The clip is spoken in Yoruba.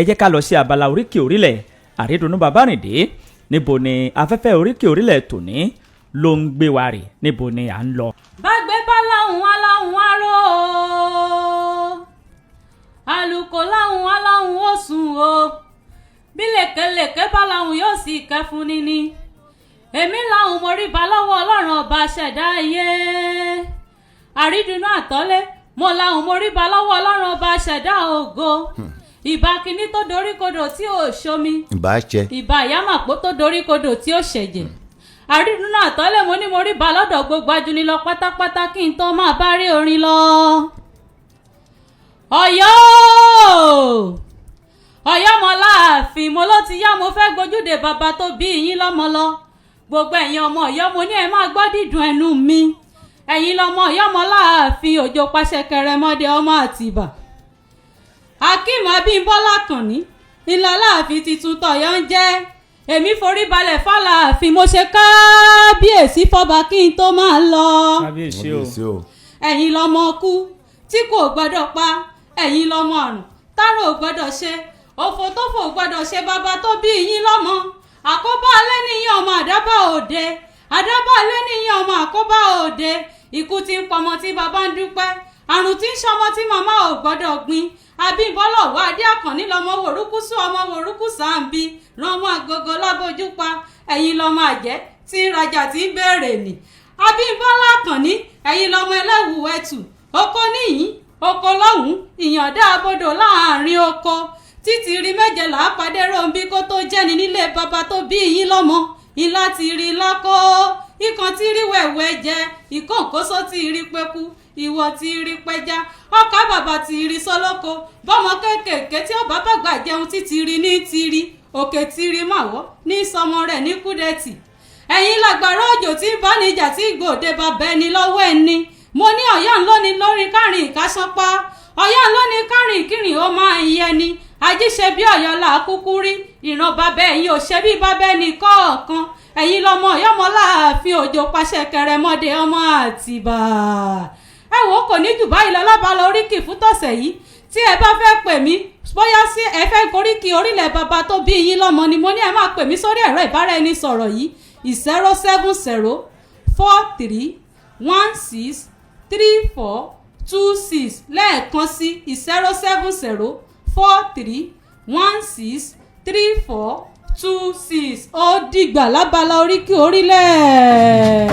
Ẹ jẹ́ ká lọ sí abala oríkì orílẹ̀. Àrídùnnú Babárìndé, níbo ni afẹ́fẹ́ oríkì orílẹ̀ tòní ló ń gbé wa rè? Níbo ni à ń lọ? Bágbé bá láhùn, aláhùn aró o. Àlùkò láhùn, aláhùn ó sùn o. Bí lèkèlèkè bá láhùn, yóò sì kẹfun níní. Èmi láhùn, mo rí ba lọ́wọ́ Ọlọ́run Ọba ṣẹ̀dá ayé. Àrídùnnú àtọ́lé, mo láhùn, mo rí ba lọ́wọ́ Ọlọ́run Ọba ṣẹ̀dá ògo. Ìbà kínní tó doríkodò tí ò ṣomi. Ìbá ṣe. Ìbà ìyámàpó tó doríkodò tí ó ṣẹ̀jẹ̀. Àrídùnnú àtọ́lé, mo ní mo rí ba lọ́dọ̀ gbogbo ajúnilọ pátápátá kí n tó máa bá rí orin lọ. Ọ̀yọ́ Ọ̀yọ́ mọ láàfin, mo ló ti yá, mo fẹ́ gbójúde bàbá tó bí yín lọ́mọ lọ. Gbogbo ẹ̀yin ọmọ Ọ̀yọ́, mo ní ẹ máa gbọ́ dídùn ẹnu mi. Ẹ̀yin lọmọ Ọ̀yọ́ mọ láàfin, Òjò pàṣẹ kẹrẹmọdé ọmọ Àtìbà. Akeem Abímbọ́lá Kànní ńlá láàfin titun tọ̀yọ́ ń jẹ́. Èmi forí balẹ̀ fàlàáfin, mo ṣe kábíyèsí fọba kí n tó máa lọ. Kábíyèsí o. Kábíyèsí o. Ẹ̀yin lọmọ kú tí kò gbọ́dọ̀ pa, ẹ̀yin lọmọ àrùn tárò ò gbọ́dọ̀ ṣe, òfò tó fò gbọ́dọ̀ ṣe bàbá tó bí yín lọ́mọ. Àkóbá alẹ́ níyàn ọmọ àdábà òde, àdábà alẹ́ níyàn ọmọ àkóbá òde. Ikú tí ń pọmọ tí bàbá ń dúpẹ́, àrùn tí ń ṣọmọ tí màmá ò gbọ́dọ̀ gbin. Abímbọ́lá wà adé àkànní lọmọ wòrúkúsù, ọmọ wòrúkúsù à ń bí ránmọ agogo lábójú pa. Ẹ̀yin lọmọ àjẹ́ tí ń rajà tí ń béèrè nì. Abímbọ́lá Àkànní, ẹ̀yin lọmọ ẹlẹ́wù ẹ̀tù oko níyìn oko lọ́hùn-ún, ìyàndá abodò láàrin oko títí rí méje là á pàdé rombi kó tó jẹ́ni nílé bàbá tó bí yín lọ́mọ. Ilá ti rí lákó, ikàn ti rí wẹ̀wẹ̀ jẹ, ìkóǹkóso ti rí pẹ́kú, ìwọ ti rí pẹja, ọkà bàbà ti rí sọlọ́kọ bọ́mọ kéékèèké tí ó bá bàgbà jẹun títí rí ní tiri òkè tiri màwọ́ ní sọmọ rẹ̀ ní kúdẹ̀tì. Ẹ̀yin làgbàrá òjò tí ń bá níjà tí gbòde bàbá ẹni lọ́wọ́ ẹni. Mo ní Ọ̀yọ́ ńlọ́ni lórí kárìn ìkásánpá, Ọ̀yọ́ ńlọ́ni kárìn kírìn ó máa ń yẹ ni. Ajíṣe bí Ọ̀yọ́ là á kúkú rí, ìran bàbá ẹ̀yin ò ṣe bí bàbá ẹni kọ̀ọ̀kan. Ẹ̀yin lọmọ Ọ̀yọ́ mọ́ láàfin, Òjò pàṣẹ kẹrẹmọdé ọmọ Àtìbà. Ẹ wò ó, kò ní jù báyìí lọ lábala oríkì fún tọ̀sẹ̀ yìí. Tí ẹ bá fẹ́ pè mí, bóyá sí ẹ fẹ́ koríki orílẹ̀ bàbá tó bí yín lọ́mọ ni, mo ní ẹ máa pè mí sórí ẹ̀rọ ìbáraẹnisọ̀rọ̀ yìí: 07043163426. Lẹ́ẹ̀kan sí, 07043163426. Ó dìgbà lábala oríkì orílẹ̀.